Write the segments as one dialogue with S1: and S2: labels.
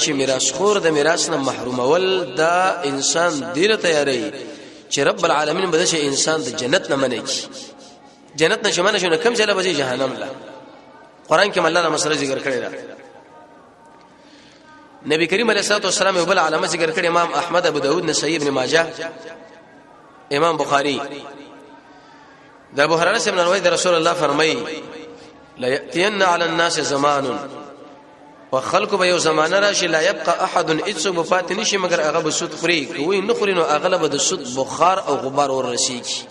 S1: چې میراث خور د میراث نه محرومول دا انسان ډیر تیاری چې رب العالمین به چې انسان د جنت نه منې کی، جنت نه شمنه شنو کم ځای به جهنم لا. قران کې الله دا مسله ذکر کړې ده. نبی کریم علیه الصلاه والسلام یو بل علامه ذکر کړی، امام احمد، ابو داود، نسائی، ابن ماجه، امام بخاری، د ابو هريره سره روایت، رسول الله فرمایي: لا ياتين على الناس زمان، وخلق به یو زمانه راشي، لا يبقى احد، اڅو به پاتې نشي مګر هغه به سود خوري، کوي نه خوري نو اغلب د سود بخار او غبار ور رسیږي،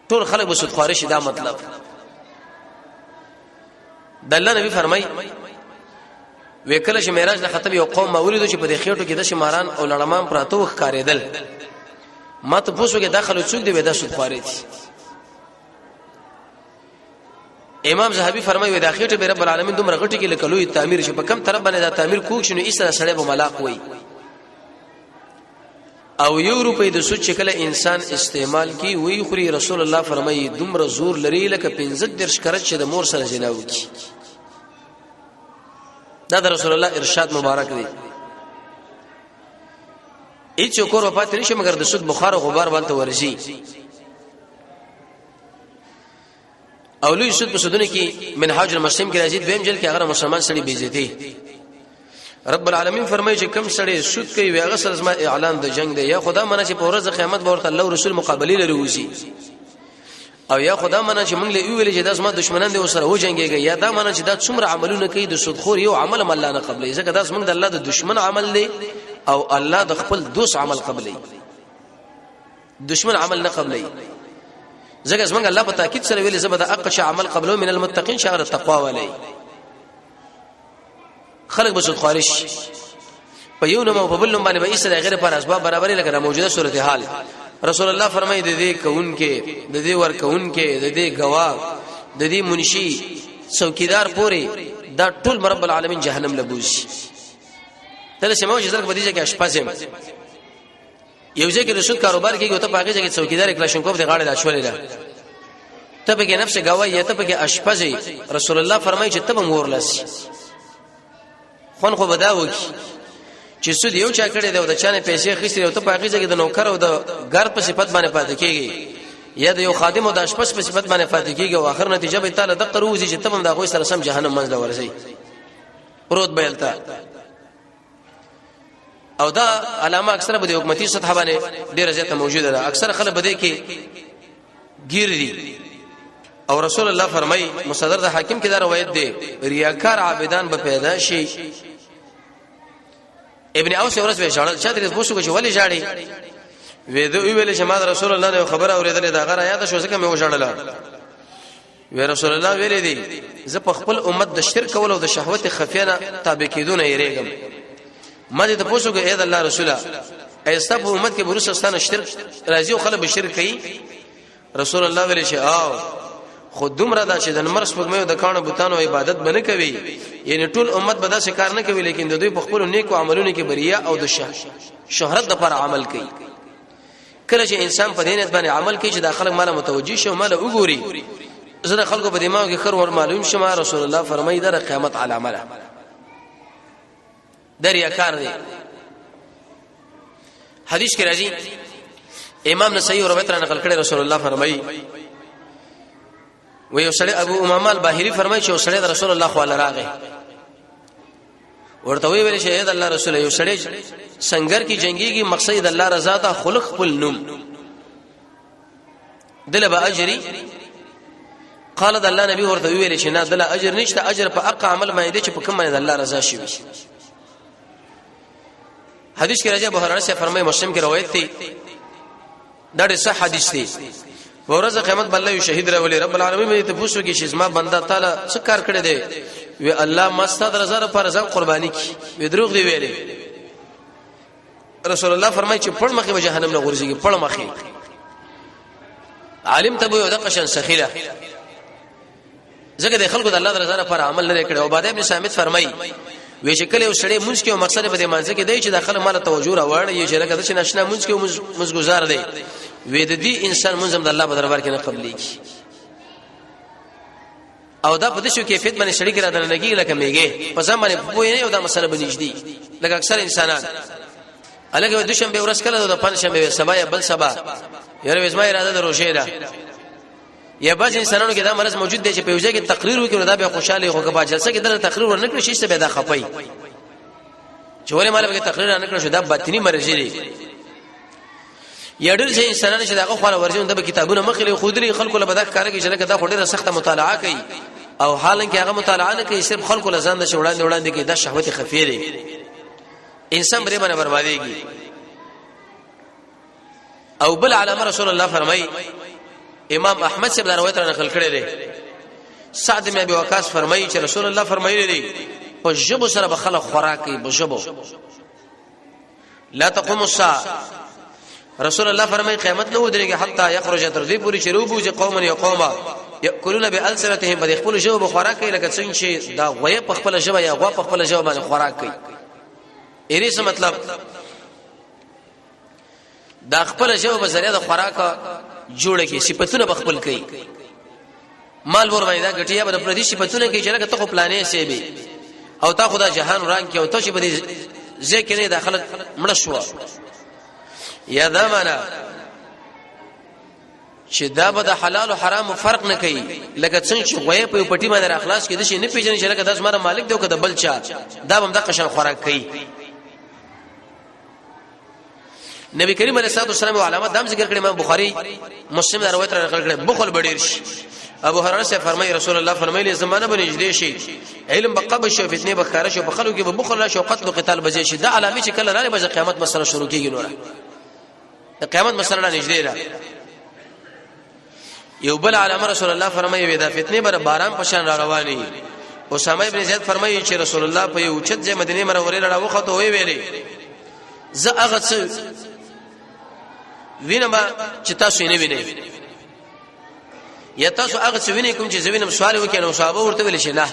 S1: ټول خلک به سود خواري شي. دا مطلب د الله نبی فرمای وکله چې معراج د ختم یو قوم ما ولیدو چې په دې خېټو کې د شماران او لړمان پراته وخکارېدل، ما ته پوښتنه کې داخله څوک دی؟ ودا سود خواري دي. امام زهبي فرمایي دا خېټه به رب العالمین دومره غټي کې لکه لوی تعمیر شي، په کم طرف باندې دا تعمیر کوښ شنو ایسره سړی به ملاق وي. او یو روپۍ د سود چې کله انسان استعمال کی وی خوري، رسول الله فرمایي دومره زور لري لکه 15 درش کرچ چې د مور سره زنا وکي. دا د رسول الله ارشاد مبارک دی. هیڅ کور په پاتې نشي مګر د سود بخار او غبار بالته ورځي. او لوی سود په سودونه کې منهاج المسلم کې راځي، دویم جلد کې، هغه مسلمان سړي بیزتی. رب العالمین فرمایي چې کم سړی سود کوي هغه سره زما اعلان د جنگ دی، یا خدا منه چې په ورځ قیامت به ورته الله رسول مقابله لري وسی، او یا خدا منه چې موږ له ویل چې دا زما دشمنان دي وسره و جنگيږي، یا دا منه چې دا څومره عملونه کوي د سودخور یو عمل هم الله نه قبلې، ځکه دا زموږ د الله د دشمن عمل دی او الله د خپل دوست عمل قبلې، دشمن عمل نه قبلې، ځکه زمونږ الله په تاکید سره ویلي زبر د اقش عمل قبلو من المتقین شهر التقوا ولي. خلک به سود خارج په یو نوم او په بل نوم باندې به ایسه د غیر پر اسباب برابرې لکه د موجوده صورتحال. رسول الله فرمایي د دې کوونکې، د دې ور کوونکې، د دې گواه، د دې منشي څوکیدار پوري دا ټول رب العالمین جهنم لبوزي. تل سمو چې زرګ بدیجه کې اشپزم یو ځای کې د سود کاروبار کېږي، ته په هغه ځای کې څوکیدار کلاشینکوف د غاړې لا شولې ده، ته به کې نفس گواهی، ته به کې اشپزي، رسول الله فرمایي چې ته به مور لسی خون خو بدا وکی چې سود یو چا کړی دی او د چانه پیسې خېستې او ته په هغه ځای کې د نوکر او د ګر په صفت باندې پاتې کېږي یا د یو خادم او د اشپز په صفت باندې پاتې کېږي، او اخر نتیجه به تعالی د قروزی چې ته هم د غوي سره سم جهنم منځ ورځي پروت بیلتا. او دا علامه اکثره په حکومتي سطح باندې ډیره زیاته موجوده ده، اکثره خلک بده کې گیر دي. او رسول الله فرمای، مصدر د حاکم کې دا روایت دی، ریاکار عابدان به پیدا شي. ابن اوس ورځ به ژړل، چا دې پوښتنه چې ولې ژاړي؟ وې دوی ویل چې ما رسول الله نه خبره اورېدلې دا غره یاد شو ځکه مې وژړله. وی رسول الله ویلي دي زه په خپل امت د شرک کول او د شهوت خفیانه تابع کېدونه یریږم. ما دې ته پوښتنه کوي، اې د الله رسوله، ایستا په امت کې بروسه ستانه شرک راځي او خلک به شرک کوي؟ رسول الله ویلي چې آو، خو دومره دا چې د نمر سپوږمۍ او د کانو بوتانو عبادت بنه کوي، یعنی ټول امت به داسې کار نه کوي، لیکن د دوی په خپل نیکو عملونو کې بریا او د شهرت لپاره عمل کوي. کله چې انسان په دینت باندې عمل کوي چې د خلک مال متوجي شي او مال وګوري، زه د خلکو په دماغ کې خر ور معلوم شم، رسول الله فرمایي دا قیامت علامه ده، دریا کار دی. حدیث کې راځي، امام نسائی روایت را نقل کړی، رسول الله فرمایي و یو سړی ابو امامه الباهلی فرمایي چې یو سړی د رسول الله خو راغی، ورته وی ویل چې اې د الله رسول، یو سړی سنگر کې جنگيږي، مقصد د الله رضا ته خلق خپل نوم دله به اجري؟ قال د الله نبی ورته ویل چې نه، دله اجر نشته، اجر په اق عمل باندې چې په کوم باندې د الله رضا شي. حدیث کې راځي، ابو هريره سے فرمایي، مسلم کې روایت دی، دا ډېر صح حدیث دی، ورځ قیامت بل یو شهید راولي، رب العالمین به ته پوښتنه کوي چې زما بنده تعالی څه کار کړی دی؟ وی الله ما ستاسو رضا لپاره ځان قرباني کی. وی دروغ دی ویلې. رسول الله فرمایي چې پړ مخې به جهنم نه غورځيږي پړ مخې. عالم ته به یو دغه شان سخیله، ځکه د خلکو د الله رضا لپاره عمل نه کړي. او بعد ابن سامت فرمایي وی چې کله یو سړی مونږ کې او مقصد په دې مانځ کې دی چې د خلک مال توجه راوړ یې چې لکه چې ناشنا مونږ کې مونږ گزار دی، وې د دې انسان مونږ هم د الله په دربار کې نه قبليږي. او دا په دې شو کیفیت باندې سړی کې را دننه کیږي لکه میږي په ځان باندې پوه نه، او دا مسله بنځدي لکه اکثر انسانان. الګ دوشنبه ورځ کله د پنځشنبه سبا یا بل سبا، یاره زما اراده د روزه ده. یا بعض انسانانو کې دا مرض موجود دی چې په یوځای کې تقریر وکړي دا به خوشاله، خو که په جلسه کې دغه تقریر ورنکړي شي څه به دا خپي چې ولې مال به تقریر نه کړو. دا باطنی مرض دی. یا ډېر چې انسانان چې دغه خو ورځي د کتابونو مخې له خودري خلکو له بدک کار کوي چې لکه دا خو ډېره سخته مطالعه کوي، او حالانکه هغه مطالعه نه کوي، صرف خلکو له ځان د وړاندې وړاندې کوي. دا شهوت خفیه دی، انسان بری باندې برباديږي. او بل علامه رسول الله فرمایي، امام احمد صاحب دا روایت را نقل کړی دی، سعد بن ابي وقاص فرمایي چې رسول الله فرمایلی دی په ژبو سره به خلک خوراک کوي په ژبو. لا تقوم الساعه، رسول الله فرمایي قیامت نه ودرېږي حتی یخرج، تر دې پورې چې روبوځي قوم یو قومه یاکلون بالسنتهم، په خپل ژبه به خوراک کوي لکه څنګه چې دا غوی په خپل ژبه یا غوا په خپل ژبه باندې خوراک کوي. یعنی څه مطلب؟ دا خپل ژبه په ذریعہ د خوراک جوړه کی صفاتونه به خپل کوي، مال ور باندې دا غټیا به د پردي صفاتونه کوي چې لکه ته خو پلانې سی به او تا خدا جهان وران کې او ته چې به ذکر نه داخله مړ شو. یا دا معنا چې دا به د حلال او حرام فرق نه کوي، لکه څنګه چې غوې په پټي باندې راخلاص کې د شي نه پیژنې چې لکه داس ماره مالک دی او که د بل چا، دا به د قشن خوراک کوي. نبی کریم علیه الصلاه والسلام علامه دام ذکر کړي، امام بخاری مسلم دا روایت را نقل کړي، بخل بډیر شي. ابو هريره سے فرمایي رسول الله فرمایلی زمانه به نږدې شي، علم به قبض شي، فتنه به ښکاره شي، په خلکو کې به بخل راشي او قتل او قتال به شي. دا علامه چې کله راغلی به قیامت مسله شروع کیږي، نوره د قیامت مسله نږدې ده. یو بل علامه رسول الله فرمایي وی دا فتنه بر باران په شان را رواني. اسامه ابن زید فرمایي چې رسول الله په یو چت ځای مدینه منورې را وخته وی ویلې زه هغه څه وینم چې تاسو یې نه وینئ، یا تاسو هغه څه وینئ کوم چې زه وینم. سوال وکړ نو صحابه ورته ویل شي نه،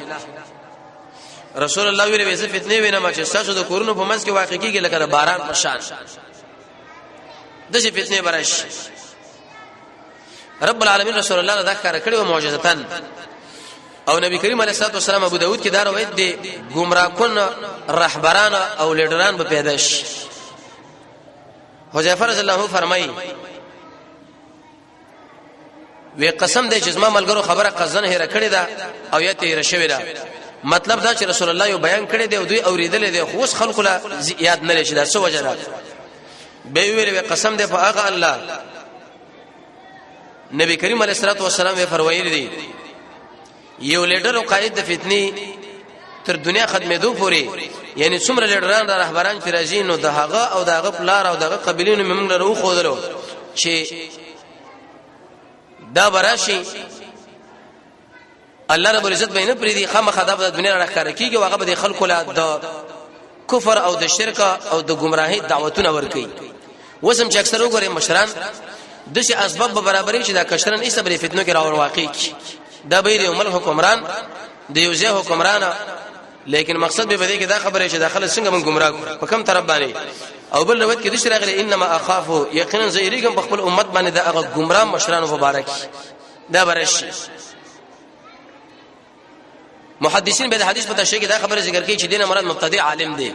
S1: رسول الله ویل زه فتنه وینم چې تاسو د کورونو په منځ کې واقع کیږي لکه د باران په شان، دغه فتنه برش. رب العالمین رسول الله دا کار کړی او معجزتن. او نبی کریم علیه الصلاه والسلام ابو داود کې دا روایت دی، گمراه کن رهبران او لیډران به پیدا شي. حذیفه رضی الله عنه فرمایي وی قسم دې چې زما ملګرو خبره قزن هره کړې ده او یا تیر شوې ده. مطلب دا چې رسول الله یو بیان کړی دی او دوی اوریدل دي، خو اوس خلکو لا یاد نه لشي، دا څه وجه ده؟ به ویل وی قسم دې په هغه الله، نبی کریم علیه الصلاه والسلام یې فرمایلی دی یو لیډر او قائد د فتنې تر دنیا ختمېدو پورې، یعنی څومره لیډران را رهبران چې راځي نو د هغه او د هغه پلار او د هغه قبیلې نو موږ لره وخودلو چې دا براشي الله رب العزت به نه پریدي، خامخا دا به دنیا راښکاره کیږي او هغه به د خلکو له د کفر او د شرک او د گمراهۍ دعوتونه ورکوي. وسم چې اکثر وګوري مشران د شي اسباب به برابرې چې دا کشران ایسه بری فتنو کې راور واقع کی، دا به یو ملک حکمران د یو ځای حکمران، لیکن مقصد به بده کې دا خبره چې داخله څنګه من گمراه په کم طرف باندې. او بل روایت کې د شي راغلي انما اخافو، یقینا زیریګم په خپل امت باندې دا هغه گمراه مشران مبارک دا برشي. محدثین به د حدیث په تشریح کې دا خبره ذکر کوي چې دینه مراد مبتدی عالم دی،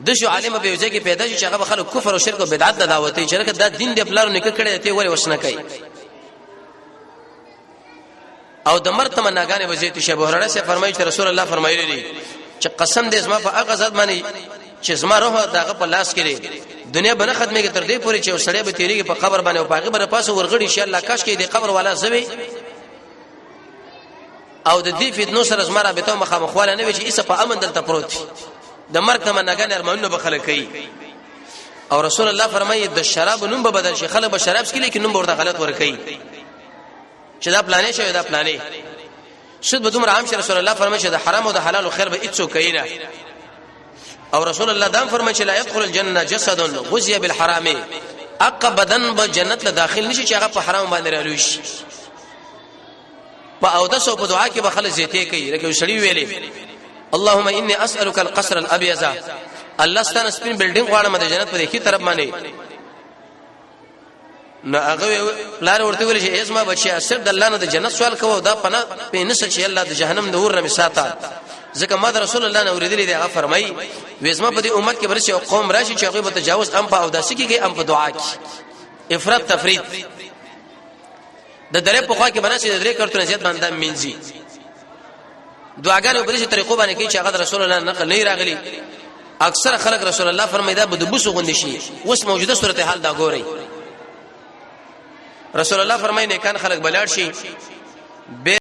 S1: د شو عالم په یوځای کې پیدا شي چې هغه خلک کفر او شرک او بدعت ته دعوت کوي چې لکه دا دین دی پلار نه کړی ته ولې وسنه کوي، او د مرګ تمناګانې وزیت شي. ابو هريره سے فرمایي چې رسول الله فرمایلی دي چې قسم دې زما په هغه ذات باندې چې زما روح دغه په لاس کې دی، دنیا به نه ختمېږي تر دې پورې چې وسړی به تیریږي په قبر باندې او په هغه باندې پاسه ورغړي شي، الله کاش کې دې قبر والا زوی او د دې فتنو سره زما رابطه مخامخواله نه وي چې ایسه په امن دلته پروت د مرګ تمناګانې ارمانونه به خلک کوي. او رسول الله فرمایي د شراب نوم به بدل شي، خلک به شراب څکي لیکن نوم به ورته غلط ورکوي چې دا پلانې شوی دا پلانې. سود به دومره عام شي، رسول الله فرمایي چې د حرام او د حلال خیر به هیڅ کوي نه. او رسول الله دام فرمایي چې لا يدخل الجنه جسد غزي بالحرام، اق بدن به جنت له داخل نشي چې هغه په حرام باندې رالوي شي. په او د سو په دعا کې به خلک زیته کوي، لکه سړی ویلې اللهم اني اسالک القصر الابيض، الله ستانه سپین بلډینګ غواړم د جنت په دې کې طرف باندې. نو هغه پلار ورته ویل چې ای زما بچیا، صرف د الله نه د جنت سوال کوه، دا پناه په نس چې الله د جهنم د اور نه ساته، ځکه ما د رسول الله نه اوریدلې دی، هغه فرمایي وېزما په دې امت کې برسي او قوم راشي چې هغه به تجاوز ام په اوداسي کې ام په دعا کې افراط تفرید د درې په خوا کې بناسي، د درې کرتونه زیات باندې مینځي، دعاګانې په دې طریقو باندې کوي چې هغه رسول الله نقل نه راغلي. اکثر خلک رسول الله فرمایي دا به د بوسو غوندې شي. اوس موجوده صورتحال دا ګوري. رسول الله فرمایي نیکان خلک بلاړ شي.